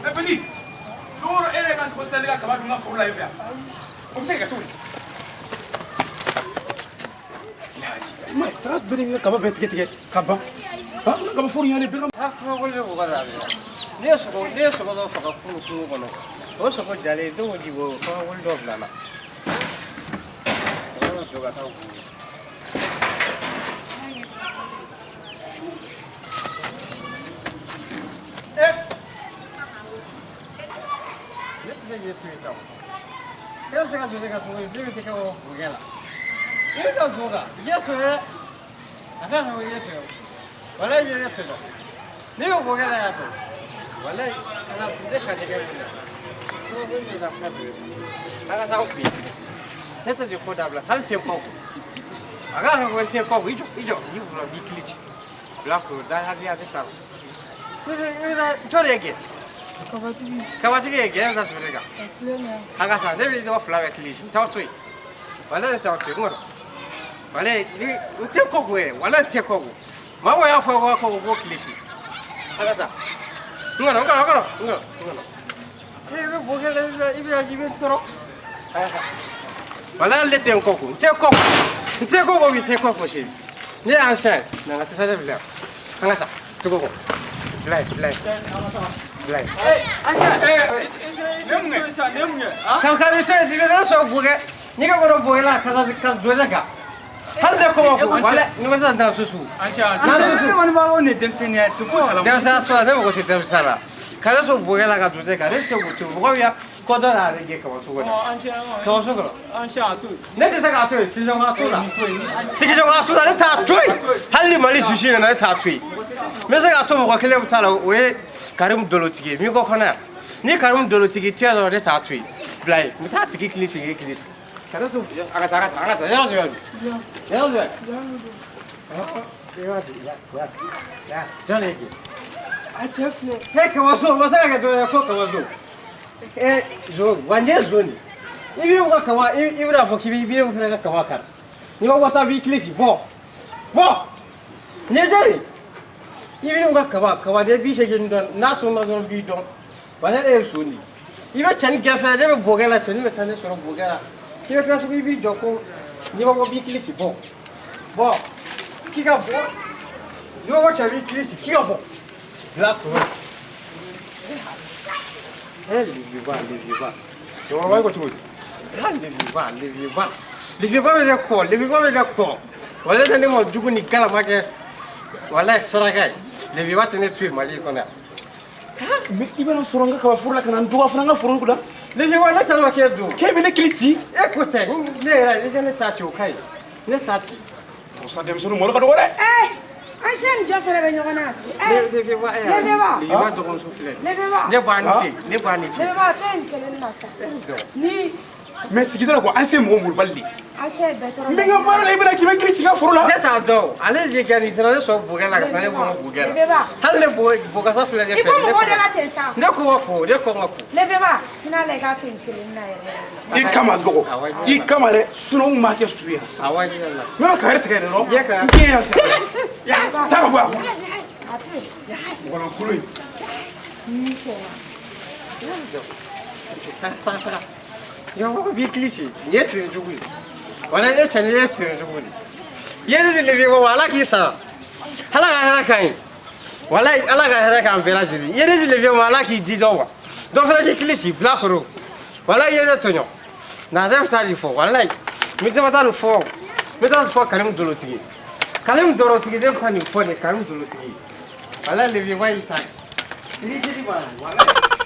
Eh petit, don o don e yɛrɛ ka sogo tɛ ne ka kaba dun n ka foro la yen fɛ yan. O bɛ se ka kɛ cogo di? I m'a ye saga bɛɛ de ka kaba bɛɛ tigɛ tigɛ ka ban. Ha, n ka kaba foro ɲalen bɛɛ ka. Ah, kuma wuli bɛ mɔgɔ la dɛ. Ne ye sogo dɔ faga kunun kungo kɔnɔ. O sogo jalen ne ko ji bɔ kuma wuli dɔ bila la. O yɔrɔ jɔ ka taa bugu. Eh! Ne tɛ se k'e to yen tan. E bɛ se ka don ne ka sogo ye, ne bɛ tɛgɛ bɔ bugɛ la. I bɛ taa so kan, i ye to dɛ. A t'a fɔ i ye to. Walayi i ye ne to dɛ. Ne bɛ bugɛ la yan to. Walayi kana ne ka nɛgɛ filɛ. Kuma ko ne ka fɛn bɛɛ. A ka taa aw fɛ yen. Ne tɛ nin ko dabila, hali tɛ kɔ. A ka fɔ ko n tɛ kɔ, i jɔ, i jɔ, i wula b'i kili ci. Bila k'o da hadiya ne t'a la. I bɛ taa jɔn de ye gɛn? Kabatigi. Kabatigi ye gɛn, e bɛ taa tuguni kan. A filɛ nin ye. An ka taa, ne bɛ dɔgɔ fila bɛɛ kili ci, n t'aw to yen. Walayi ne t'aw to yen, n kɔnɔ. Walayi ni n tɛ kɔ ko yɛrɛ, walayi n tɛ kɔ ko. Maa o y'a fɔ ko kɔ ko k'o kili ci. An ka taa. N kɔnɔ, n kɔnɔ, n kɔnɔ, n kɔnɔ, n kɔnɔ. E bɛ bɔ kɛ la, i bɛ tɔɔrɔ. An ka taa. Walayi ne tɛ n kɔ ko, n tɛ kɔ ko. N tɛ kɔ ko bi, n tɛ kɔ ko sini. Ne y'an siɲɛ, na n ka tasa de bila yan. An ka taa, tugu kɔ. Bila yen, bila yen. Bila yen. Ne mun kɛ sisan, ne mun kɛ? Kan ka to yen, i bɛ taa sɔrɔ bugɛ. N'i ka kɔrɔ bugɛ la, ka taa ka don ne kan. Hali ne kɔ ma ko, walayi ni ma taa susu. N'an susu. Ne kɔni b'a dɔn nin ye denmisɛnninya ye, tɛ foyi kalama. Denmisɛnya sɔrɔ, ne mago tɛ denmisɛnya la. Ka ne sɔrɔ bugɛ la ka don ne kan, ne tɛ se k'o to yen. Mɔgɔ bɛ ko dɔ la ale gɛn kabaso kɔnɔ. Kabaso kɔnɔ. Ne tɛ se k'a to yen, sigiɲɔgɔnya t'o la. Sigiɲɔgɔnya t'o la, ne t'a to yen. Hali ni Mali sisi nana, ne t'a to yen. N bɛ se k'a to mɔgɔ kelen bɛ t'a la, o ye Karimu Dolotigi ye, min ko kɔnɔ yan. Ni Karimu Dolotigi tɛ yen dɔrɔn, ne t'a to yen. Bila yen, n bɛ taa tigi kili sigi kili. Ka ne to, a ka taa, a ka taa, a ka taa, yɔrɔ jumɛn don? Yɔrɔ jumɛn? Ya, jɔn de ye gɛn? A cɛ filɛ. E kabaso, o ma se ka kɛ dɔwɛrɛ ye fo kabaso. E zo, wa nin ye zo de ye. I b'i ka kaba, i bɛna fɔ k'i b'i fana ka kaba kari. N'i ma wasa b'i kile ci, bɔ. Bɔ. Nin ye jɔn ye? I b'i ka kaba, kabaden 80 dɔn, n'a tununa dɔrɔn b'i dɔn. Wa ne ye zon de ye. I bɛ cɛnin gɛn fɛnɛ, ne bɛ bɔgɛ la, cɛnin bɛ taa ne sɔrɔ bɔgɛ la. K'i bɛ tila tugun i b'i jɔ ko n'i ma bɔ b'i kile ci, bɔ. Bɔ. K'i ka bɔ. N'i ma bɔ cɛ b'i kile ci, k'i ka bɔ. Bila kɔrɔ. Eh, leviba, leviba. Cɛkɔrɔba ko cogo di? Ah, leviba, leviba. Leviba bɛ kɛ kɔ, leviba bɛ kɛ kɔ. Walayi ne ma jugu ni galama kɛ. Walayi saraka ye. Leviba tɛ ne to yen Mali kɔnɔ yan. Mais i bɛna sɔrɔ n ka kaba foro la ka na n dɔgɔ fana n ka foro la. Leviba ne t'a dɔn k'e don. K'e bɛ ne kili ci? E ko tɛ, ne yɛrɛ i ka ne ta ci o ka ɲi. Ne ta ci. Sa denmisɛnninw malo ka dɔgɔ dɛ. Eh, an siya ni jɔn fɛnɛ bɛ ɲɔgɔn na. Eh, Leviba, eh, Leviba. Leviba dɔgɔmuso filɛ. Leviba. Ne b'a ni ce, ne b'a ni ce. Leviba, tɛ nin kelen na sa. Ni Mais sigida la quoi, an se mɔgɔ molobali de. an siya ye bɛɛ tɔɔrɔ. N bɛ n ka baara la, i bɛna k'i bɛ kili ci n ka foro la. Ne t'a dɔn, ale de kɛ nin taara ne sɔrɔ bugɛ la ka taa ne bɔ n ka bugɛ la. Leviba. Hali ne bɔgɔsa filɛ ne I fɛ. ko mɔgɔw de la ten sa. Ne ko ma ko, ne ko ma ko. Leviba, hinɛ la i k'a to nin kelen na yɛrɛ yɛrɛ. I kama dɔgɔ, i kama dɛ, sinon n m'a kɛ su ye sisan. Awɔ, ɲɛ la. N bɛna kari tigɛ de dɔrɔn. I ye kari- N den yan sisan. Taa ka bɔ yan. A to yen. Mɔgɔlankolon in. Ni cɛ Taa, taa, taa. Yo, b'i kili ci, nin ye tere jugu ye. Wala e cɛ nin ye tere jugu de ye. I ye ne de lebi bɔ, Ala k'i sara. Ala ka hɛrɛ k'an ye. Walayi, Ala ka hɛrɛ k'an bɛɛ lajɛlen. I ye ne de lebi bɔ, Ala k'i di dɔ ma. Dɔ fana k'i kili ci, bila kɔrɔ. Walayi, i ye ne tɔɲɔ. Na ne bɛ taa nin fɔ, walayi. N bɛ taa nin fɔ. N bɛ taa nin fɔ Karimu Dolotigi. Karimu Dolotigi, ne bɛ taa nin fɔ de Karimu Dolotigi. Walayi, lebi bɔ y'i ta ye. I ni jeli b'a la, walayi.